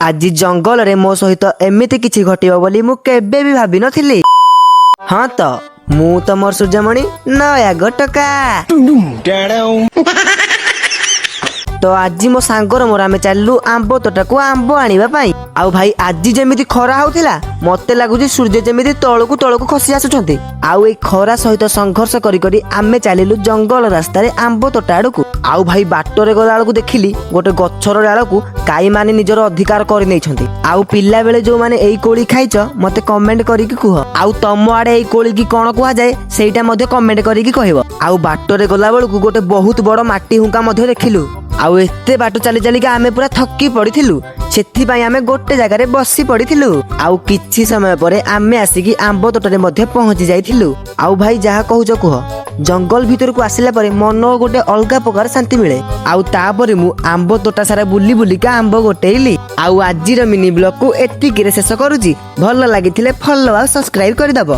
ଆଜି ଜଙ୍ଗଲରେ ମୋ ସହିତ ଏମିତି କିଛି ଘଟିବ ବୋଲି ମୁଁ କେବେ ବି ଭାବିନଥିଲି। ହଁ ତ, ମୁଁ ତମର ସୂର୍ଯ୍ୟମଣି ନୟାଗଡ଼ ଟକା। ତ ଆଜି ମୋ ସାଙ୍ଗର ମୋର ଆମେ ଚାଲିଲୁ ଆମ୍ବ ତୋଟାକୁ ଆମ୍ବ ଆଣିବା ପାଇଁ। ଆଉ ଭାଇ, ଆଜି ଯେମିତି ଖରା ହଉଥିଲା, ମତେ ଲାଗୁଛି ସୂର୍ଯ୍ୟ ଯେମିତି ତଳକୁ ତଳକୁ ଖସି ଆସୁଛନ୍ତି। ଆଉ ଏଇ ଖରା ସହିତ ସଂଘର୍ଷ କରି କରି ଆମେ ଚାଲିଲୁ ଜଙ୍ଗଲ ରାସ୍ତାରେ ଆମ୍ବ ତୋଟା ଆଡକୁ। ଆଉ ଭାଇ, ବାଟରେ ଗଲା ବେଳକୁ ଦେଖିଲି ଗୋଟେ ଗଛର ଡାଳକୁ କାଈମାନେ ନିଜର ଅଧିକାର କରିନେଇଛନ୍ତି। ଆଉ ପିଲାବେଳେ ଯୋଉମାନେ ଏଇ କୋଳି ଖାଇଛ, ମତେ କମେଣ୍ଟ କରିକି କୁହ। ଆଉ ତମ ଆଡେ ଏଇ କୋଳିକି କଣ କୁହାଯାଏ, ସେଇଟା ମଧ୍ୟ କମେଣ୍ଟ କରିକି କହିବ। ଆଉ ବାଟରେ ଗଲା ବେଳକୁ ଗୋଟେ ବହୁତ ବଡ ମାଟି ହୁଙ୍କା ମଧ୍ୟ ଦେଖିଲୁ। ଆଉ ଏତେ ବାଟ ଚାଲି ଚାଲିକା ଆମେ ପୁରା ଥକି ପଡିଥିଲୁ, ସେଥିପାଇଁ ଆମେ ଗୋଟେ ଜାଗାରେ ବସି ପଡିଥିଲୁ। ଆଉ କିଛି ସମୟ ପରେ ଆମେ ଆସିକି ଆମ୍ବ ତୋଟାରେ ମଧ୍ୟ ପହଞ୍ଚି ଯାଇଥିଲୁ। ଆଉ ଭାଇ, ଯାହା କହୁଛ କୁହ, ଜଙ୍ଗଲ ଭିତରକୁ ଆସିଲା ପରେ ମନ ଗୋଟେ ଅଲଗା ପ୍ରକାର ଶାନ୍ତି ମିଳେ। ଆଉ ତାପରେ ମୁଁ ଆମ୍ବ ତୋଟା ସାରା ବୁଲି ବୁଲିକା ଆମ୍ବ ଗୋଟେଇଲି। ଆଉ ଆଜିର ମିନି ବ୍ଲଗକୁ ଏତିକିରେ ଶେଷ କରୁଛି। ଭଲ ଲାଗିଥିଲେ ଫଲୋ ଆଉ ସବସ୍କ୍ରାଇବ କରିଦବ।